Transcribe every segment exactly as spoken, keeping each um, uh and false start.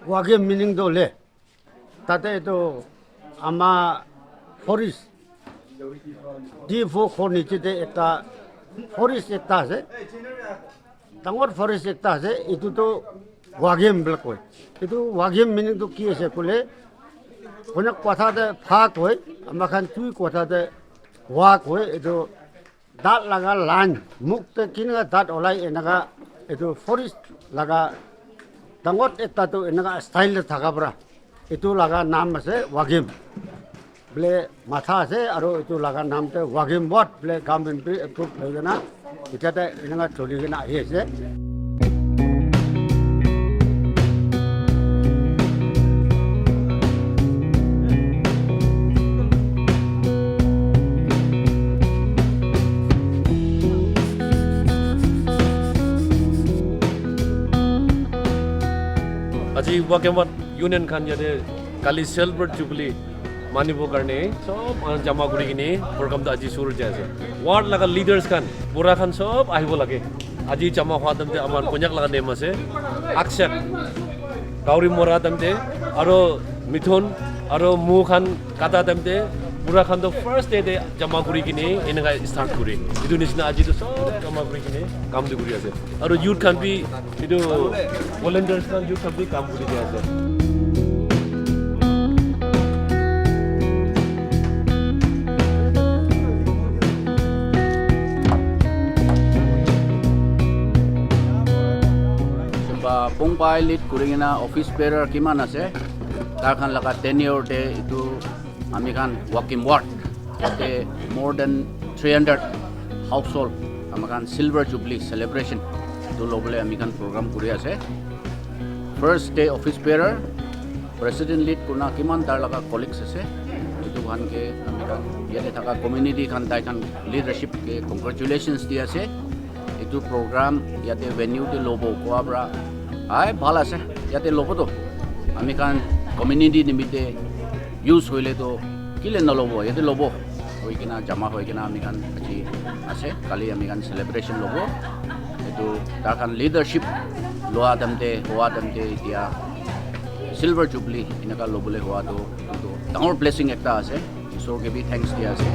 Wagem meaning tu le, tate itu ama forest, D four khor niche te ekta forest ekta ase, dangor forest ekta ase, itu tu Wagem bula koi. Itu Wagem meaning tu ki ase kule, Konyak kotha te pha koi, ama khan Twi kotha te wa koi, itu dat laga line, muk te kinaka dat olai enaka, itu forest laga dangot ekta tu enaka style te thaka para. Itu laga nam ase Wagem. Bole matha ase, aru itu laga nam te Wagem Ward bole government bi approve hoi kena, etia te enaka choli kena ahi ase. Aji Wagem Ward Union khan yate kali Silver Jubilee manibo karne sob, ah, jama kuri kene program tu aji shuru jai ase. Ward laga leaders khan, bura khan sob ahibo lage. Aji jama hua time te amar Konyak laga name ase Akshak, Gauri Mora time te, aro Mithun, aro Mu khan kata time te, bura khan to first day te jama kuri kene eneka start kuri. Etu nisna aji to sob jama kuri kene kam tu kuri ase. Aro youth khan bi, etu volunteers khan youth khan bi kam kuri di ase. Ba Pongpai lead kuri kena office bearer kiman ase, tar khan laga tenure te etu ami khan Wagem Ward yate more than three hundred household ami khan Silver Jubilee celebration etu lobole ami khan program kuri ase. First day office bearer, president lead kurna kiman tar laga colleagues ase, etu khan ke ami khan yate thaka community khan tai khan leadership ke congratulations di ase. Etu program yate venue te lobo koa para, ai bhal ase, yate lobo to ami khan community nimite use hoile to kile nolobo, yate lobo hoi kena jama hoi kena ami khan aji ase, kali ami khan celebration lobo. Etu tar khan leadership loa time te, hoa time te etia Silver Jubilee eneka lobole hoa to, to dangor blessing ekta ase. Isor ke bi thanks dia ase.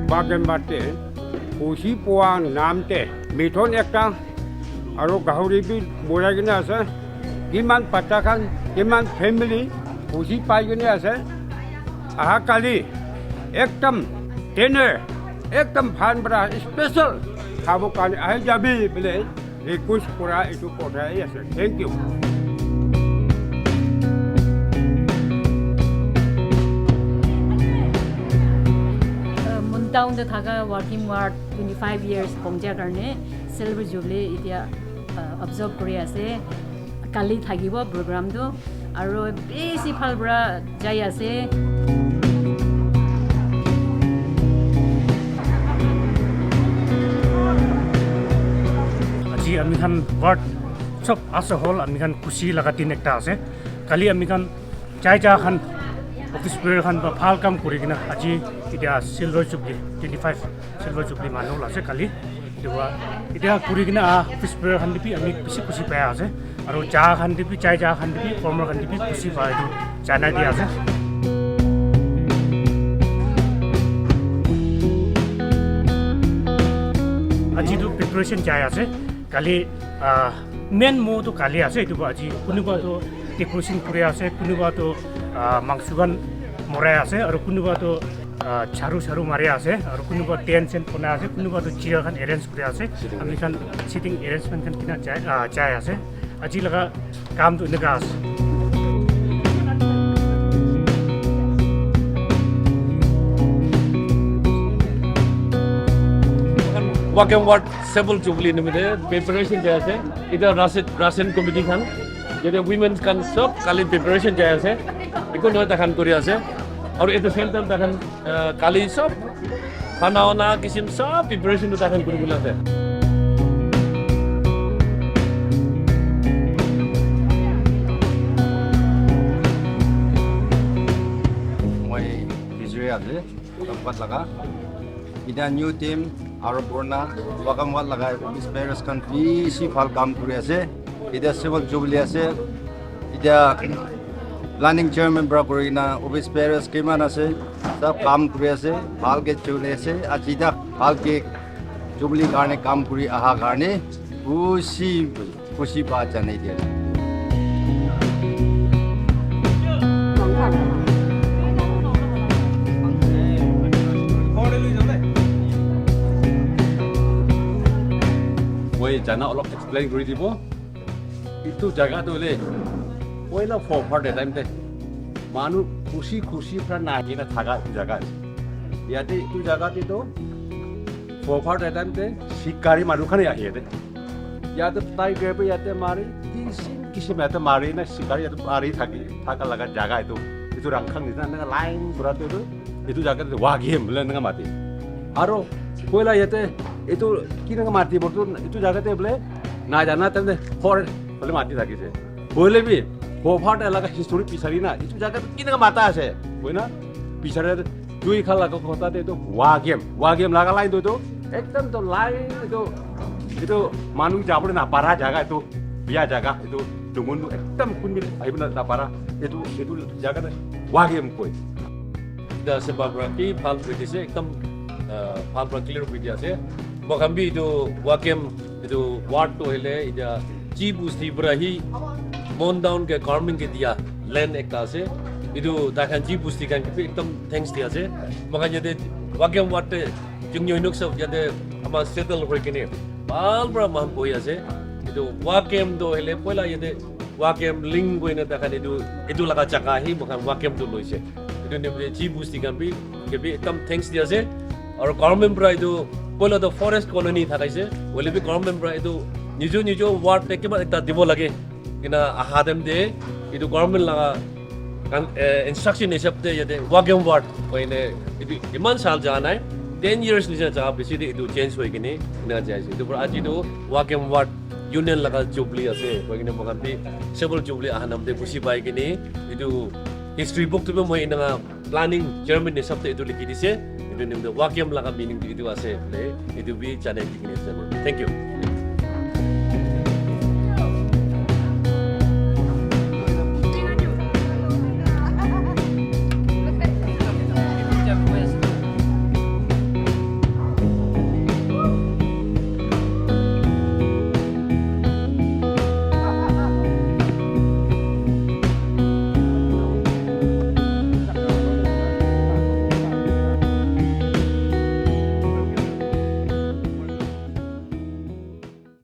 Bagen bate, khushi poa nam te, mithon ekta, aro gahori bi borai kena ase. Kiman patta khan, kiman family, khushi pai kena ase. Aha kali, ekdam dinner, ekdam bhan bhara special khabo karne ahi jabi bole request kura etu kothai ase. Thank you. Uh, Mon town te thaka Wagem Ward twenty five years pongja karne Silver Jubilee itia, uh, observe kuri ase. Kali thakibo program tu, aro besi bhal para jai ase. Aji ami khan ward sob as a whole ami khan khushi laga din ekta ase. Kali ami khan jai ja khan office bearer khan ba bhal kam kuri kena aji etia Silver Jubilee twenty five Silver Jubilee manu la ase kali. Etu para etia kuri kena ah office bearer khan te bi ami bishi khushi pai ase. Aro ja khan te bi, jai ja khan te bi, former khan te bi khushi pai etu janai dia ase. Aji tu preparation jai ase. Kali, ah, main mo tu kali ase, etu para aji kunuba tu decoration kuri ase, kunuba tu, ah, mangso khan morai ase, aru kunuba tu, ah, charu charu mari ase, aru kunuba tent sen bonai ase, kunuba tu chair khan arrange kuri ase, ami khan seating arrangement khan kina jai, ah, jai ase. Aji laga kam tu enika ase. Wagem Ward Silver Jubilee nimite preparation jai ase. Ita ration, ration committee khan, yate women khan sob kali preparation jai ase. Eku nohoi takhan kuri ase. Aru etu center takhan, ah, kali sob khana wana kisim sob preparation tu takhan kuri bole ase. Moi Israel ase. Wagam Ward laga. Ida new team aro purana Wagam Ward laga office bearers khan bishi bhal kam kuri ase. Ida civil jubilee ase. Ida planning chairman pra kuri na office bearers kiman ase, sab kam kuri ase, bhal ke chuli ase. Aji tak bhal ke jubilee karne kam kuri aha karne khushi khushi pa janai dia. Moi jana olop explain kuri dibo. Itu jaga tu le poila four part time te manu khushi khushi pra na kena thaga itu jaga ase. Yate itu jaga te to four part time te shikari manu khan ahi yate. Yate tai gare pe yate mari kisim kisim yate mari na shikari yate mari thaki thaka laga jaga itu. Itu rangkhang nisna na line pura tu itu jaga te Wagiem bole na mati. Aro poila yate itu kina mati bortu itu jaga te bole na jana te hor bole mati thaki se. Hoile bi four part laga history pisari na itu jaga te kina mata ase. Hoina pisari Tui khan laga kotha te etu Wagiem, Wagiem laga line tu etu ekdam tu line etu etu manu jabole na para jaga etu bia jaga etu dungun tu ekdam kun bi ahi na para etu etu jaga te Wagiem koi. Etu ase bhal kuri dise ekdam bhal para clear kuri dia ase. Moi khan bi etu Wagiem etu ward tu hoile etia G Busti para hi Mon Town ke government ke dia land ekta ase. Etu tai khan G Busti khan ke bi ekdam thanks dia ase. Moi khan yate Wagiem ward te Jungyo Inuk sab yate ama settle hoi kene bhal para moikhan bohi ase. Etu Wagiem tu hoile poila yate Wagiem ling koi na tai khan etu etu laga jaga hi moi khan Wagiem tu loise. Etu nimite G Busti khan bi ke bi ekdam thanks dia ase. Aru government para etu poila tu forest colony thakaise. Hoile bi government para etu nijo nijo ward te kiba ekta dibo lage. Kina aha time te etu government laga kan- eh, instruction hisab te yate Wagiem ward hoine etu iman sal ja nai ten years nisina ja bishi te etu change hoi kene ena jai ase. Etu para aji tu Wagiem ward union laga jubilee ase. Hoi kene moi khan bi civil jubilee aha nam te khushi pai kene etu history book tu bi moi ena planning chairman hisab te etu likhi dise. Etu nimite Wagiem laga meaning tu etu ase bole etu bi janai di kene ase. Thank you.